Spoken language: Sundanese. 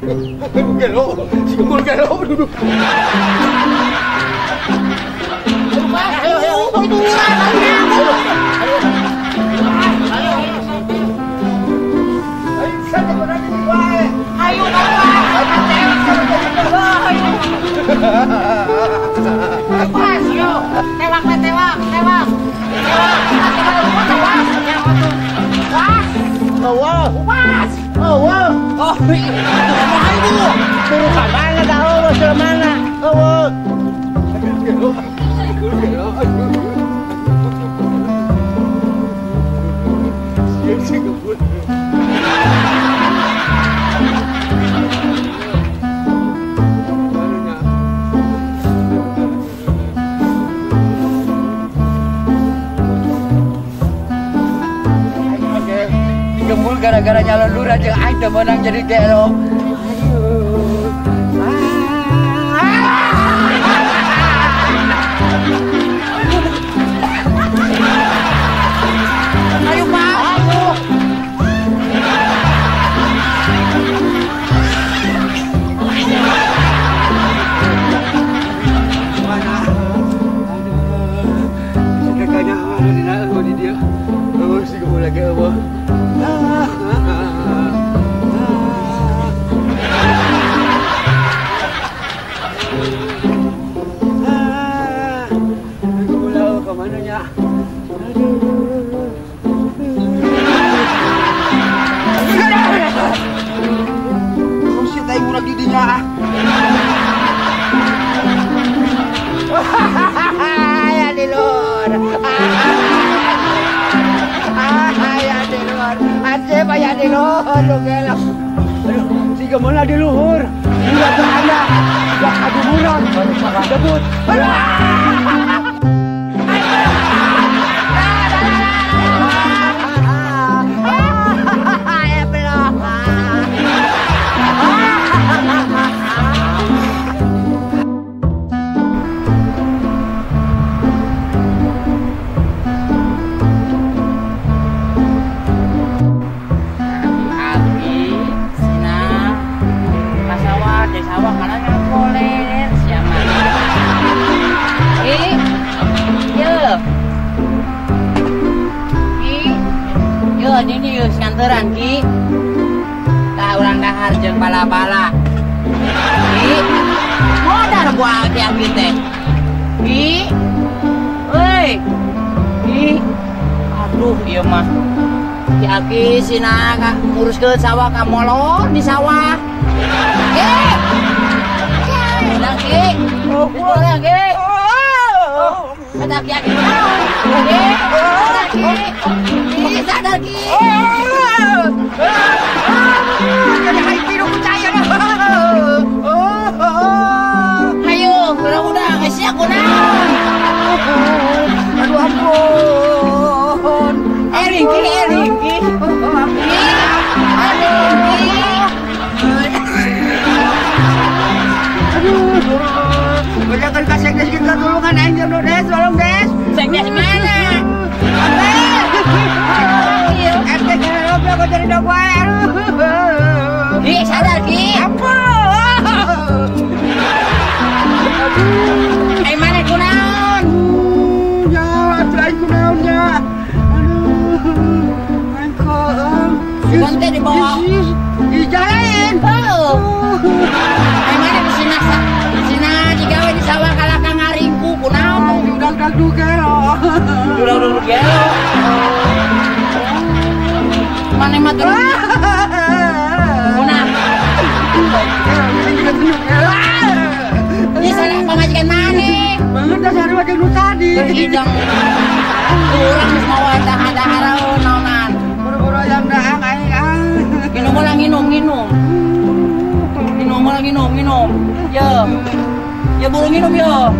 Gelo, si gembul gelo duduk. Ayo, ayo, itu ayo, pas, yo, tewak, tewak, tewak, tewak, tewak, pas, oh, turu ka mana tahu sudah mana? Oh, Gembul gara-gara nyalon lurah jeung aing teu meunang jadi gelo. Ayo Pak, ayo. Mana? Aduh, sedekahnya mana dina eueuh di dieu. Eueuh si gembul lagi eueuh. Ya di luar, ya di luar, aceh ya di luar, lu gelap. Aduh, si gembul di luhur, udah anda, udah adu murah, debut. Ini yus nganteran ki, tak orang dahar jeung bala-bala. Ki, modar buah ki abdi teh. Ki, euy, ki, aduh ieu mah. Ki aki sina ka nguruskeun sawah ka molor di sawah. Ki, udah ki, udah ki. Ada ki aki ki, ada ki. Ki, sadar ki. Ayo, udah geus sia kunaon. Aduh ampun. Ering ki, ering ki. Aduh ki. Aduh. Banyakan ka sekdes kita tulungan aing jeung des, tolong des. Sekdes mana? RT goblok kok jadi dog wae. Ki, sadar ki. Apa? Aduh. Ai mana kunaon? Ya, atuh aing kunaon nya. Aduh. Aing kok. Bukan teh dibawa. Di jalan. Heuh. Ai mana di sina? Sina digawe di sawah kalaka ngaringku kunaon? Udah gelo. Udah gelo. Mana mah terus? Kunah. Ini salah pamajikan mana? Banget dah sehari wajan lu tadi. Hidang. Kurang semua dahar-dahar naonan. Buru-buru ayam dahang aing ah. Minum lah minum minum. Minum lah minum minum. Yo. Ya buru minum yo.